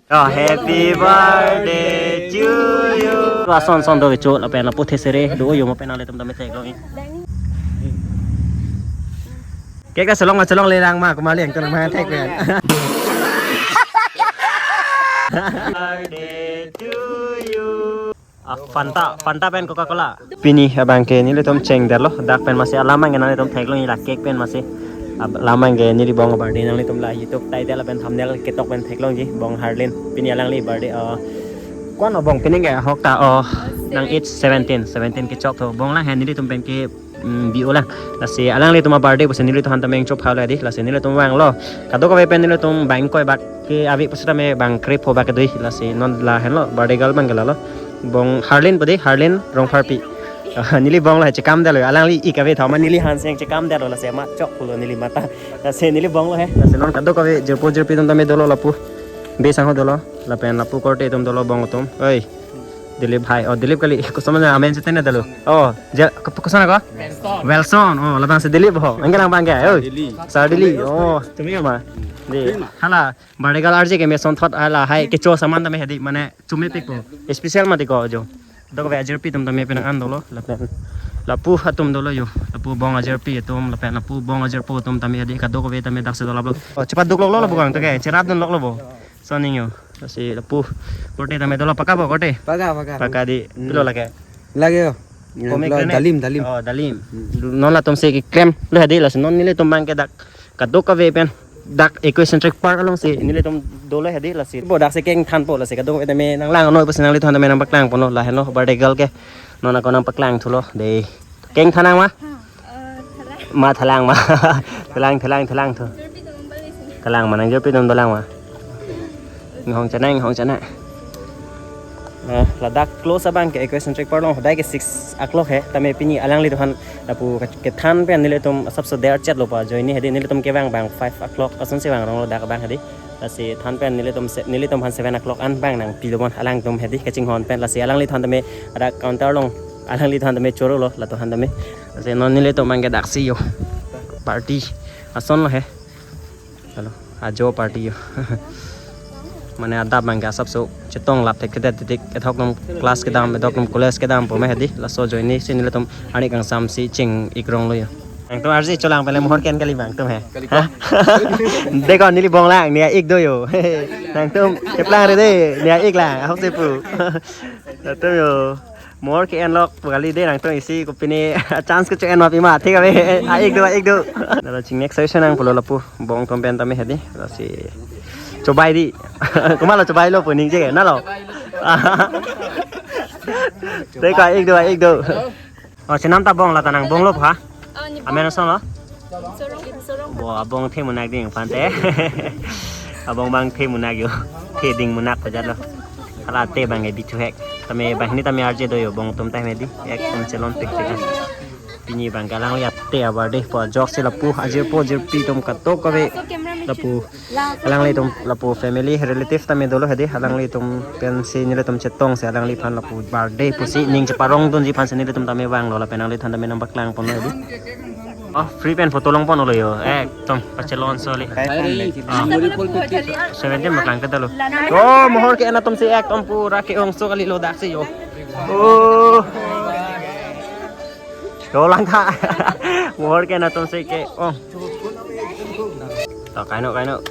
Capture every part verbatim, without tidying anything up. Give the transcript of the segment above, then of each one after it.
Oh, happy birthday to you. Lason son do kecho lapen lapu thesere do yo mo pen nanglitum tame theklong. Cake ta cholong ma cholongle lang ma, komat le ang cholong ma thek pen. Birthday to you. Ah, Fanta, Fanta pen Coca-Cola. Pini abang ke nelitum chengdetlo, dak pen masi alam abang ke nanglitum theklongji, la cake pen masi. Ab-, alam abang ke neli bong birthday, nanglitum la YouTube title lapen thumbnail ketok pen theklongji, bong Harlin. Pini alangli birthday, uh, ko-an abong pini ke ahok ta, oh, nang age seventeen, seventeen kechok tho. Bong lang he nelitum pen ke, mm, bi-o lang. Lasi alanglitum a-birthday pusi nelitum aphan tame ingchop halo di. Lasi nelitum vanglo. Kadokave pen nelitum bang ingkoi bak ke ave pusitame bang krepho bak kedo. Lasi non lahenlo, birthday girl abang ke lalo. Bong Harlin pu di, Harlin Rongpharpi. Ah, neli bonglo he, chekamdetlo. Alangli ik ave thoma neli han seng chekamdetlo, lasi ma chok pulo neli mata. Lasi neli bonglo he. Lasi non kadokave jirpo jirpi atum tame dolo lapu. Be sangho dolo. Lapen lapu korte atum dolo bong atum. Oi. Dilip bhai. Oh, Dilip kali. Koson amen chetene dolo. Oh, je, ko-, koson ako? Welson. Welson. Oh, labang si Dilip ho. Anke lang abang ke. Oi. Sardili. Sardili. Oh, tumi ma. Di. Tumi ma. Hala. Birthday girl R J ke me sonthot hala hai kecho saman tame hedi mane chumi pikpo. Special mati ko jo. Kadokave ajirpi atum tame penang an dolo lapen lapu atum dolo yo. Lapu bong ajirpi atum lapen lapu bong ajirpo atum tame hedi kadokave tame daksi dolo bo. Oh, chepaduk loklo bo kang to ke. Cherapdun loklo bo. Soning yo. Lasi lapu korte tame dolo, paka bo korte? Paka, paka. Paka di. Hmm. Pilo lake? Lake yo. Pomegranate. Dalim, dalim. Oh, dalim. Hmm. Non latum si keklemlo hedi, lasi non nelitum abang ke dak kadokave pen dak Ecocentric Park along si nelitum dolo hedi, lasi bo dak si kengthanpo, lasi kadokave tame nanglangno pusi nanglitum tame nangpaklangponlo, lahenlo birthday girl ke non ako nangpaklang thulo de. Kengthan nang ma? Ha, eh, thalang. Ma thalang ma. Thalang, thalang, thalang thu. Jirpi atum balik sini. Thalang ma, nang jirpi atum dolang ma. Inghong chanai, inghong chanai. Eh, ladak close abang ke Ecocentric Park along hodai ke six o'clock he. Tame pini alanglitum aphan lapu ke-, kethan pen nelitum asapso der chetlo pa ajoine hedi, nelitum kevang abang five o'clock ason si vang ronglo dak abang hedi. Lasi than pen nelitum se-, nelitum aphan seven o'clock an abang nangpilo bon alangtum hedi kachinghon pen, lasi alanglitum tame ada counter along alanglitum tame chorolo latum aphan tame. Lasi non nelitum abang ke daksi yo. Party asonlo he. Halo, ajo party yo. Mane adap abang ke asapso chetong lap thekthedet titik, ethok atum class kedam, ethok atum college kedampo ma hedi, laso ajoine si nelitum arni kangsam si cheng-ik ronglo yo. Nangtum R J cholang pele mohor ke-en kali abang tum he. Kali. Ha? Deko neli bong lang, ne ik do yo. Nangtum keplang re de, ne ik lang, ahok si pu. Latum yo. Mohor ke-en lok kali de, nangtum isi kopine chance kecho-en ma pima, thik ave, a-ik do, a-ik do. Lalo ching next session nang pulo lapu bong atum pen tame hedi, lasi chobai di. Komatlo chobailo pu ningje ke, nalo. Deko a-ik do, a-ik do. Oh, chenam ta bong lata nang bonglo pha. Ah, ni amen bong. Ason lo? Sorong, sorong. Bo, abong the munak ding pante. Abong abang the munak yo. The ding munak pajatlo. Hala te abang ke bithu hek. Tame banghini tame R J do yo, bong atum tame di. Ek tum chelon pik pik. Pini abang ke alangli ate a-birthday po, ajok si lapu ajirpo jirpi atum kadokave lapu. Alanglitum lapu family relative tame dolo hedi, alanglitum pensi nelitum chetong si alangliphan lapu birthday pusi ning cheparongdunji aphansi nelitum tame vanglo lapen nangliphan tame nangpaklangponlo hedi. Oh, free pen photo longponlo yo. Ekdom pachelonso le. Kai Ah. Memory full picture. Seventeen ma klangketalo. Oh, mohor ke-en atum si ekdom pura ke-ongso kalilo daksi yo. Oh. Dolang tha. Mohor ke-en atum si ke-ong. To kaino, kaino.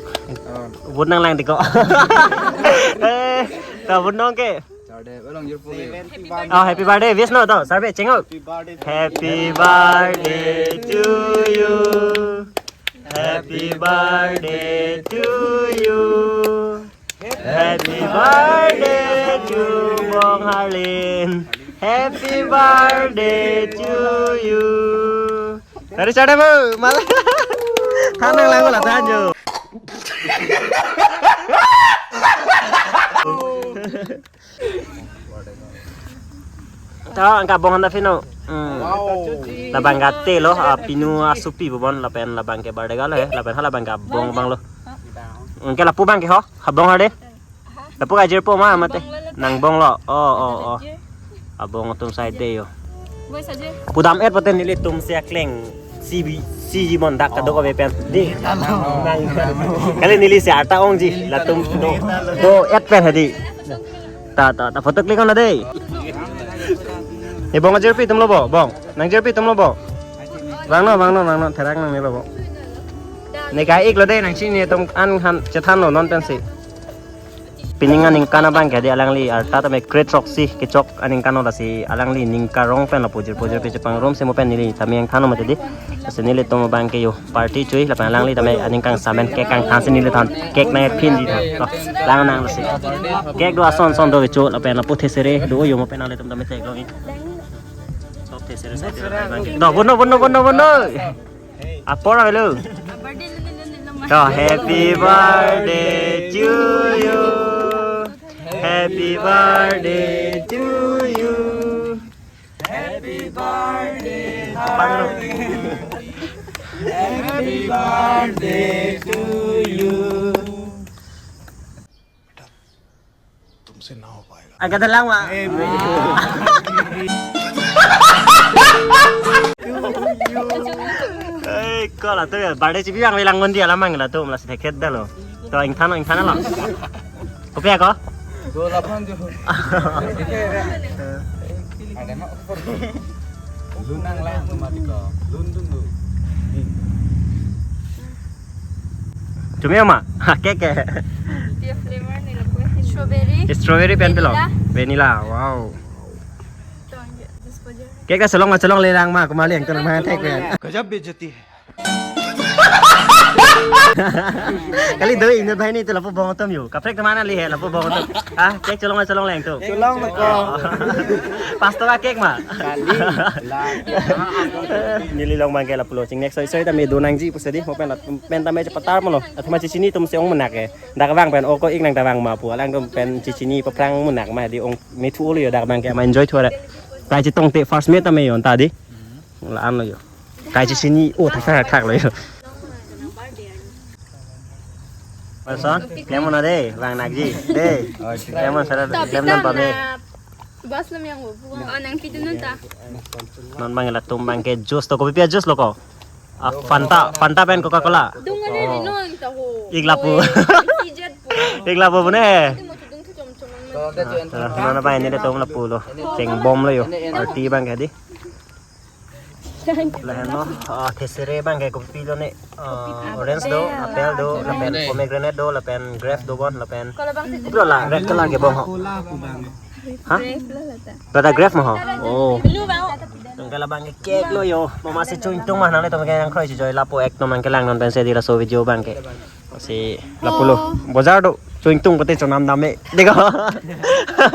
Vote nanglang deko. Eh, to vote nong ke. Oh, happy birthday. Wish no to. Sarve chengok. Happy birthday to you. Happy birthday to you. Happy birthday to Bong Harlin. Happy birthday to you. Dari sana, Bu. Malah. Thanang lang la thanjo. To angka bong handa fino. Hmm. Wow. Labang ke ate lo, ah, pinu asopi bobon lapen labang ke birthday girl he, lapen halabang ke bong abang lo. Angke lapu abang ke ho, ha bong hade. Lapu ke ajirpo ma mate. Nang bong lo. Oh, oh, oh. Abong atum side de yo. Pudam et paten nelitum si akleng si bi Si ji mon dak kadokave pen. Di. Kali neli si arta ongji latum do. Do et pen hadi. Ta ta ta photo click on dei. Ni bong ajirpi atum lo bo, bong. Nang jirpi atum lo bo. Vangnon, vangnon, vangnon, therak nangne lo bo. Ne kai ik lo dei nangchini atum an han chethanlo non pensi. Pining aningkan abang ke di alangli arta tame kre throksi kechok aningkan lo, lasi alangli ningkarong pen lapu jirpo jirpi chepangrum si mo pen neli tame nangthannon mati di. Lasi nelitum abang ke yo party chui lapen alangli tame aningkan samen cake kangthan si neli than cake nangphinji than. To, lang nang lasi. Cake do ason son do kecho lapen lapu thesere do yo mo pen nanglitum tame theklong. Top thesere side abang ke. Do, bono, bono, bono, bono. Apor avelo. Birthday lun lun lun lun. To, happy birthday to you. Happy birthday to you. Happy birthday. Apor avelo. Happy birthday to you. तुमसे ना हो पाएगा। Agak dalang ma. Eh, ko latum ya, birthday chibi ang bilang ngondi alam ang latum lasi thekhet dalo. To ingthan ingthan lo. Kopi ako? Dua lapan tuh. Ada mak. Lunang lang mati ko. Lundung lu. Chumi ma? Ha, cake ke? Dia flavor ni lapu. Strawberry. Strawberry pen pilo? Vanilla. Vanilla, wow. Tuang je, disposable. Cake ka cholong ma cholongle lang ma, kumali ang tulang ma thek pen. गजब बेइज्जती है। Kali do inut bhai ni to lapu bong atum yo. Kaprek teman ali he lapu bong atum. Ah, cake cholong ma cholongle ang to. Cholong ma ko. Pas to ka cake ma. Kali. Neli long abang ke lapulo chingnek soi soi tame do nangji pusi di mo pen pen tame chepatar mo lo. Athema chechini atum si ong menak ke. Dak abang pen oko ik nang ta vang ma pu alangtum pen chechini paphrang menak ma di ong methu olo yo dak abang ke ma enjoy thora. Kai chetongte first meet tame yo ta di. La-an lo yo. Kai chechini o thak thak thak lo yo. Person, lemon ade, vang nangji. De. Lemon sara, lemon pame. Bas lam yang bu. Oh, nangpidun ta. Non abang latum abang ke juice to, kopi pi a juice lo ko. Ah, Fanta, Fanta pen Coca-Cola. Dung ade ni non ta ho. Ik lapu. Oi, fijet pu. Ik lapu pu ne. Itu mau tudung tu com com ang. Non abang nelitum lapulo. Chengbomlo yo. Party abang ke di. Lahenlo, ah, thesere abang ke kopi lo ne, ah, orange do, apple do, lapen pomegranate do, lapen grape do bon, lapen. Kopi lo la, red color ke bong ho. Ha? Grape lo lata. Lata grape ma ho? Oh. Blue bang. Tungkal abang ke cake lo yo. Mama si chungtung ma nanglitum ke nangkroi si joi lapu ek nom nangkelang non pensi di laso video abang ke. Si lapulo. Bojar do. Chungtung pute chonam dam me. Deko.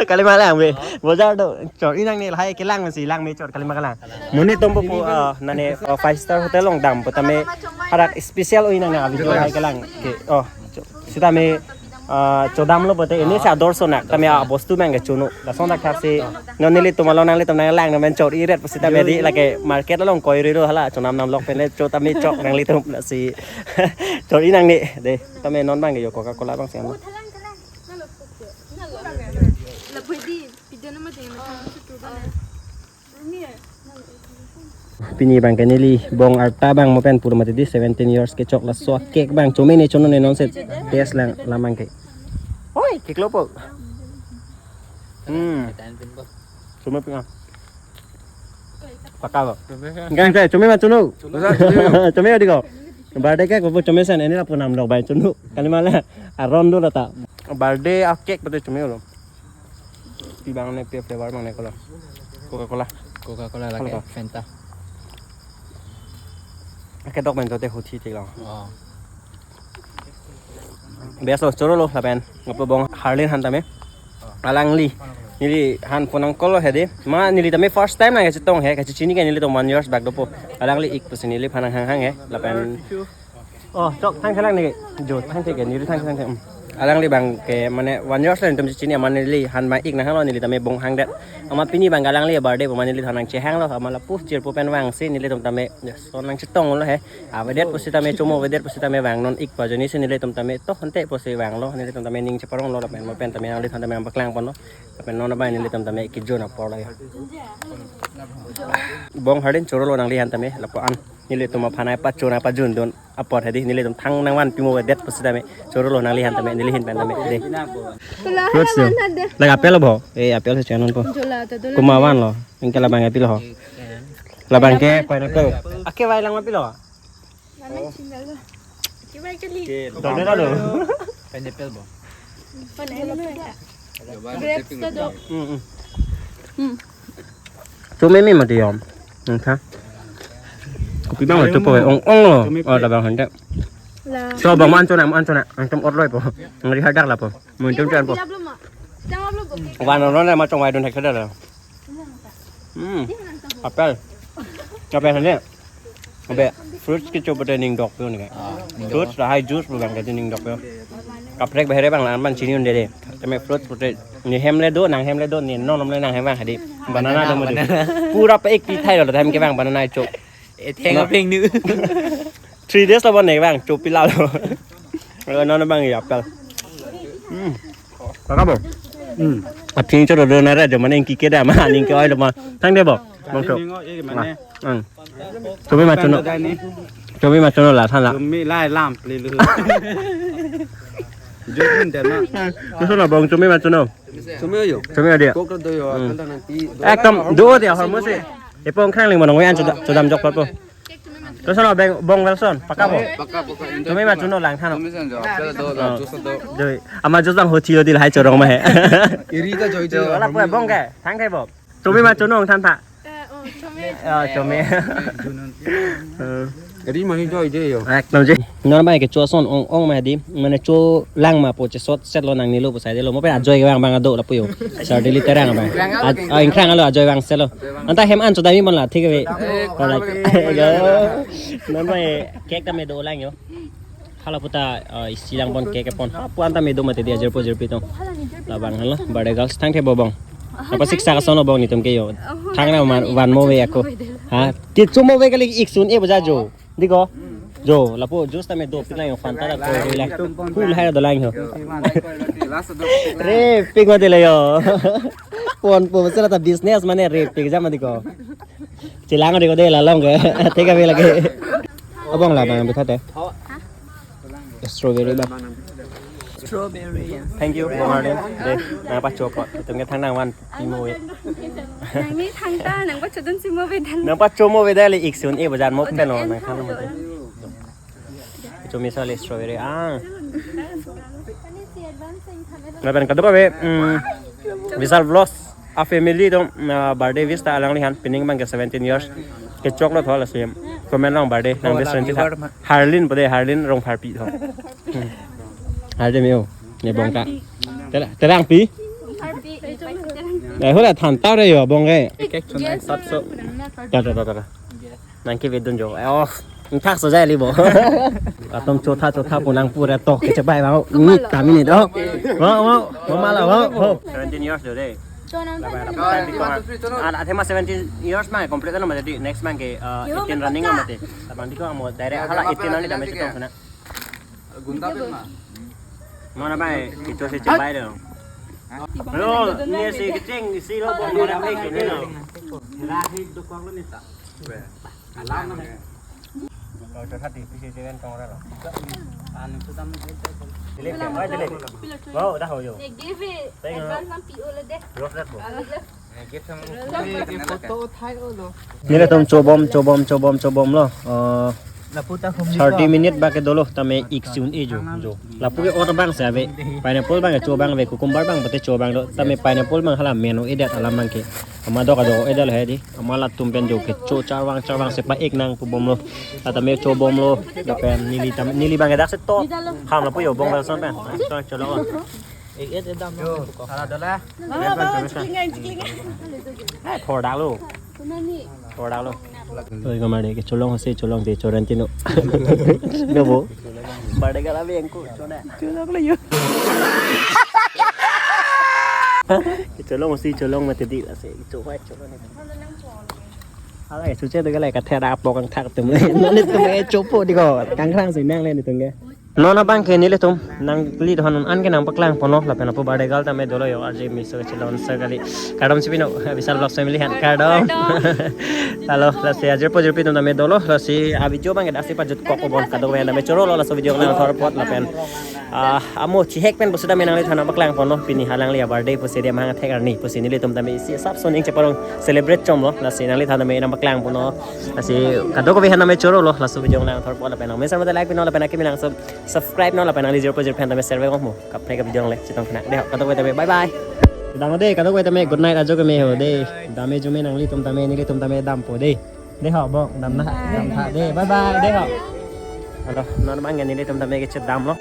Kali ma lang be. Bojar do. Chor inang ne lahai kelang si lang me chor kali ma kelang. Monit atum pu, ah, nane, ah, five star hotel along dam putame hadak special oi nang na video lahai kelang. Ke. Oh. Cho-, sitame, ah, chodam lo pute ini si ador sonak tame, ah, bostu abang ke chunu. Lason dak thak si non nelitum along nanglitum nanglang namen chor iret pusitame di lake market along koi riro hala chonam nam lok pen le cho tame chok nanglitum lasi chor inang ne de tame non abang ke yo Coca-Cola abang si ano. Labui di, pidana ma ding ma tang sutu bana. Pini abang ke neli bong arta abang mo pen pur mati di seventeen years kechok laso cake abang chome ne chonon ne non set test lang lam abang ke. Oi, cake lo po. Hmm. Chome pina. Paka lo. Gang saya chome ma chunu. Chome ma di ko. Birthday cake ko chome san ini lapu nam dok bai chunu. Kali ma la aron do lata. Birthday a cake pute chome lo. Pi abang ne pi flavor abang ne ko lo. Coca-Cola. Coca-Cola lake Fanta. Ake dok men jote huthi thik lo. Oh. Best lo choro lo lapen. Ngapo bong Harlin han tame. Alangli. Neli han phone nangkol lo hedi. Ma neli tame first time nang chetong he. Kachechini ke nelitum one years back dopo. Alangli ik pusi neliphan nanghang hang he. Lapen. Oh, chok thang thang ne. Jo thang thang ke neli thang thang ke. Hmm. Alangli abang ke mane one years lo nelitum chini, amat neliphan abang ik nanghanglo, neli tame bong hangdet. Amat pini abang alangli birthday pu amat neliphan nangchehanglo, amat lapu chirpo pen vangsi nelitum tame, yes, so nangchetonglo he. Avedet pusitame, chomo avedet pusitame vangnon ik pu ajoinesi nelitum tame to hante pusi vanglo, nelitum tame ning cheparonglo lapen mo pen tame nangliphan tame nangpaklangponlo. Lapen non abang nelitum tame kejun apor lake. Bong hardin chorolo nangliphan tame, lapu-an nelitum aphan ai pachun ai pajundun apor hedi, nelitum thang nangvanpimo avedet pusitame chorolo nangliphan tame, nelihin pen tame hedi. Fruits do. Lake apple bo? Eh, apple si chanon po. Kuma vanlo. Ingke labang apple ho. Labang ke pineapple. Ake vailang apple ho. Dode ta do. Pineapple bo? Grapes ta do. Hmm, hmm. Hmm. Chomeme mati yom. Nangkha. Kopi abang chopo ong ong lo. Oh, labang hande. La. So bang man chona, man chona. Angtum orloi po. Ngari hadak lapo. Mun chom chan po. Wan ron ron ma chongvai dun hek sada la. Hmm. Apple. Apple hande. Abe fruits kecho pute ning dok pio ni. Fruits lahai juice pu abang ke ning dok pio. Kaprek bahere abang la man chini un-e de. Tame fruits pute ne hem le do, nang hem le do, ne non le nang hem abang hedi. Banana do mo de. Pura pe-ik pi thailo, tame ke abang banana cho. Eh, theng apeng nu. Three days lo bon ne abang cho pilalo. Eh, non abang ya apple. Hmm. Kaka bo? Hmm. Aphi cho do na ra jo mane ingki ke da ma ning ke oi lo ma. Thang de bo. Bong cho. Ning o, eh, mane. Hmm. Chomi ma chono. Chomi ma chono la than la. Chomi la lam ple lu. Jun den ma. Ko so na bong chomi ma chono. Chomi yo. Chomi dia. Kok do yo, hmm, kal nanti. Ekdom do dia hormo se. Epong khrang ling monong we an chodam jok papo. Ko so na beng bong Wilson, paka bo. Paka, paka. Chomi ma chono lang than. Chomi san jo, apple do, la juice do. Joi. Ama juice bang hochi lo dil hai chorong ma he. Iri ta joi jo. Wala po bong ke. Thang ke bo. Chomi ma chono than tha. Eh, oh, chomi. Oh, chomi. Eh. Ri mani joi je yo. Ekdom je. Non abang ke cho son ong ong ma di. Mane cho lang ma po chesot set lo nangnelo pu sai de lo. Mo pe ajoi ke abang abang do lapu yo. Sar dili terang abang. Aj-, ah, ingkrang alo ajoi abang set lo. Anta hem an chodam-i mon la thik ave. Yo. Non abang cake tame dolang yo. Hala puta, eh, isi lang pon cake pon. Hapu anta me do mate dia jirpo jirpi tong. Labang hala, birthday girls, thang ke bo bong. Apa siksa kasono bong netum ke yo. Thang na man, van mo ve ako. Ha, kecho mo ve kali ik sun-e baja jo. Diko. Jo, lapu juice tame do pila yo Fanta la ko la. Cool hai do lang yo. Re, pik ma de le yo. Pon po sela ta business mane re pik jama diko. Chelang diko de la long ke. Thik ave lake. Abong la bang bitha te. Strawberry ba. Strawberry. Thank you, Bong Hardin. De, nangpachopo. Itum ke thang nangvanpimo ve. Nangni thangta, nangpachodun si mo ve dan. Nangpacho mo ve dali ik sun-e bajan mo pen lo nangthan mo. Chomi sali strawberry. Ah. Lapen kadokave, mm, Vishal Vlogs. A family tong, ah, birthday wish ta alangliphan pining abang ke seventeen years. Kechok lo tho lasi. Comment along birthday nang best friend ta. Harlin pu de, Harlin Rongpharpi tho. Hmm. Harlin me o. Ne bong ka. Tera, terang pi. Eh, hula than tau re yo bong ke. Cake chonai sat so. Ta, ta, ta, ta, ta. Nang kevedun jo. Eh, off. Thak so jai li bo. Atum chotha chotha pu nang pura tok kechepai bang. Ni kami ni do. Wow, wow. Mama la wow. Wow. Seventeen years do de. Ada athema seventeen years ma complete na mati next month ke, uh, eighteen running na mati. Abang diko amo direct hala eighteen ani dame chetong sana. Gunda pen ma. Mana bai, kita si cebai dong. Lo, ini si kecing, si lo bong mana bai kecing lo. Rahi dukong lo nita. Alam mana? Kalau curhat di P C C kan kong rela. Anu sudah mau. Delete ya, oh, delete. Wow, dah ho yo. Negi vi, tengok. Advance nam P O le deh. Lost dat bo. Nelitum chobom, chobom, chobom, chobom lo. Eh, thirty minute bak ke dolo, tame ik sun-e jo, jo. Lapu ke or bang se ave. Pineapple bang ke cho bang ave, cucumber bang pute cho bang do. Tame pineapple bang hala menu edet alam bang ke. Ama dok ajo edet he di. Ama latum pen jo kecho charvang charvang sepa ik nang pu bomlo. Tame chobomlo. Lapen neli tam, neli bang ke dak se to. Ham lapu yo bong lason pen. Cholo. Yo, hala dola. Eh, thor dak lo. Thor dak lo. Oi, kamar de, kecholong si, cholong de, choran tino. No bo. Birthday girl abang ko chona. Cholong lo yo. Cholong si cholong mati di la si. Cho hai cholong ni. Ala suche to gale kathera apok kangthak atum le. Non netum ke chopo di ko. Kangkrang si nangle netum ke. Non abang ke nelitum nangli dohan an ke nangpaklang ponlo lapen lapu birthday girl tame dolo yo R J Miso kechelon sir kali. Kardom si pino Vishal Vlogs family han kardom. Halo, lasi ajirpo jirpi atum tame dolo, lasi a video abang ke dak si pajut kok obon, kadokave tame choro lo, laso video nangthor apot lapen ah, amo chihek pen pusi tame nangliphan nangpaklang ponlo, pini halangli a birthday pusi dia mahang thek arni pusi nelitum tame isi sap soning cheparong celebrate chomlo, lasi nangliphan tame nangpaklang ponlo, lasi kadokave han tame choro lo, laso video nangthor apot lapen nang mesen mate like pinon lapen akimi nang sub- subscribe non lapen nangli jirpo jirpi aphan tame share vek mo. Kaprek a video le chetong kena. Dei ho, kadokave tame bye bye. Dang dei, kadokave tame good night ajo keme ho dei. Dame jume nanglitum tame nelitum tame dampo dei. Dei ho bong, dam na, dam tha dei. Bye bye dei ho. Halo, non abang ke nelitum tame kechedam lo.